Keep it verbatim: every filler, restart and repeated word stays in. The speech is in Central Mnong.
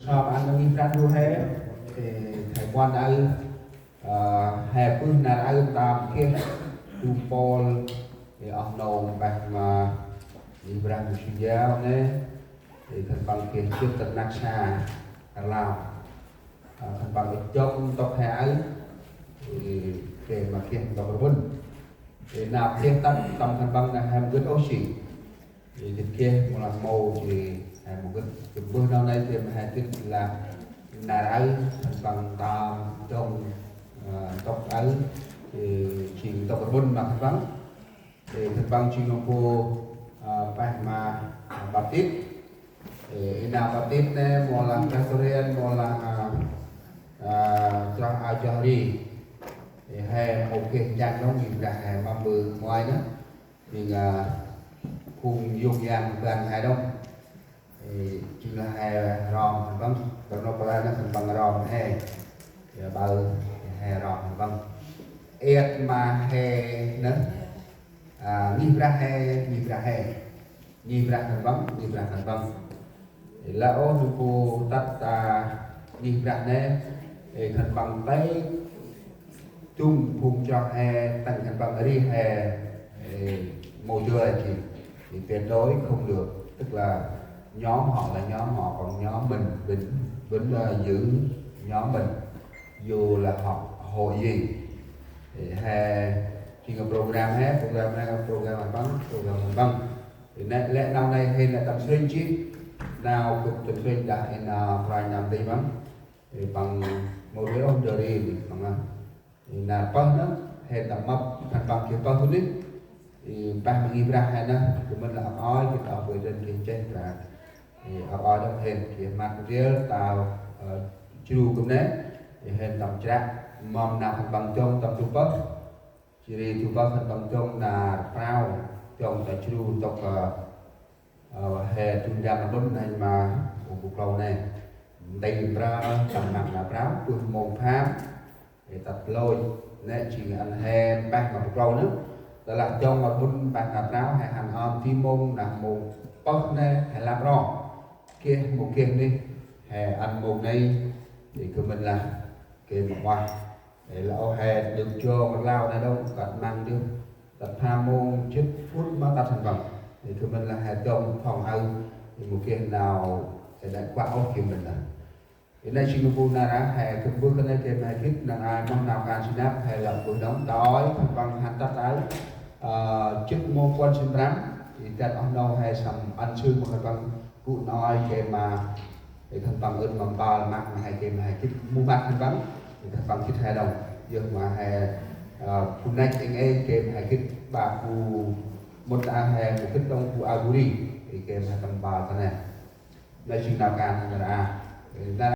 Khân păng ăn ngih Brah du huê, ê, he puăn aơ, ơ, he bơh nar aơ tâm geh du mpôl, ê, oh nô mpeh ma ngih Brah Mê Sư Yao nê, ê, khân păng geh jêt tât năk sa rlau. Ơ, khân păng ê jŏk ntŭk he aơ, ê, geh ma geh ntŭk rbŭn. Ê, nau geh tât tâm khân păng nê he mâu gĭt ôh si. Ê, gĭt geh mâu lah mâu si he mâu gĭt. Jêh bơh nau nây geh ma he gĭt lah nar aơ khân păng tâm dŏng, ơ, ntŭk aơ, ê, jêng ntŭk rbŭn ma khân păng. Ê, khân păng jêng nơm pô, ơ, peh ma, ơ, Batit. Ê, ê nau Batit nê mâu lah Presbyterian, mâu lah, ơ, ơ, chroh a chroh ri. Ê, he mâu geh njrăng đŏng, ngih Brah he ma mbơh muay nê. Jêng, ơ, phung yôk yang bân he đŏng. Ê, jêng lah he rom khân păng, tâm nôk păng lah nê khân păng rom he. Ê, bơ he rom khân păng. Êt ma he nê, ơ, ngih Brah he, ngih Brah he. Ngih Brah khân păng, ngih Brah khân păng. Ê, lah ôh nơm pô tât ta ngih Brah nê, ê, khân păng têk dŭng phung chroh he, tăng khân păng ri he, ê, mâu dơi jêh. Thì tuyệt đối không được, tức là nhóm họ là nhóm họ, còn nhóm mình vẫn, vẫn, ờ, giữ nhóm mình, dù là họ hội gì. Thì he, jêng program he, program he, program khân păng, program khân păng. Ê, nê, lĕ nau nây hên lah tâm srênh jêh. Nau gâp tâm srênh đah ê nau Kôranh nơm nti mâm. Ê, păng mâu rêh ôh ndơ ri, păng a. Ê, nar pơh nê, hên tâm mâp, khân păng geh pơh thŭn nê. Ê, peh ma ngih Brah he nê, gâp mĭn lah ăp oi, geh ăp oi dăn geh cheh Brah. Ê, ăp oi đŏng hên, geh măt ndrel, tao, ơ, jru gâp nê. Ê, hên tâm chră, mâm nau khân păng dŏng tâm du pơh. Jêh ri du pơh khân păng dŏng nar prao, dŏng ta jru ntŭk, ơ, ơ, he du ndăm rbŭn nây ma ung bu klâu nê. Nti mprơ, tâm năp nar prao, bơh mông pham, ê, tât lôch, nê jêng ăn he mpeh ma bu klâu nê. Tơ lah dŏng rbŭn mpeh nar prao, he hăn ơm di mông, nơh mông pơh nê, he lăp ro. Geh, mâu geh nê, he ăn mông nây, ê, gâp mĭn lah, geh ma ueh. Ê, lah ôh he dơm jong rlau nê đŏng, kơt măng dơm. Tât pham mông jêt phút ma tât khân păng. Ê, gâp mĭn lah he dŏng phŏng aơ, ê, mâu geh nau, ê, đă kuă ôh gâp mĭn lah. Ê, nê jêng nơm pô nar aơ, he gâp bơh kơt nê geh ma he gĭt, năng ai moh nau kan si năp, he lah bơh đŏng, ta ơi, khân păng hăn tât aơ, ơ, jêt mông puăn sĭn prăm, ê, tât oh nô he săm ăn sưn ma khân păng, gŭ nau geh ma, ê, khân păng ưn ma mbal măt ma he geh ma he gĭt, mâu măt khân păng, ê, khân păng gĭt he đŏng. Yơh ma he, ơ, bu năch êng êng geh ma he gĭt, ƀă bu mŭt ta he mâu gĭt đŏng bu a bu ri, ê, geh ma he tâm mbal ta nê. Nê jêng nau kan nar aơ. Ê, nar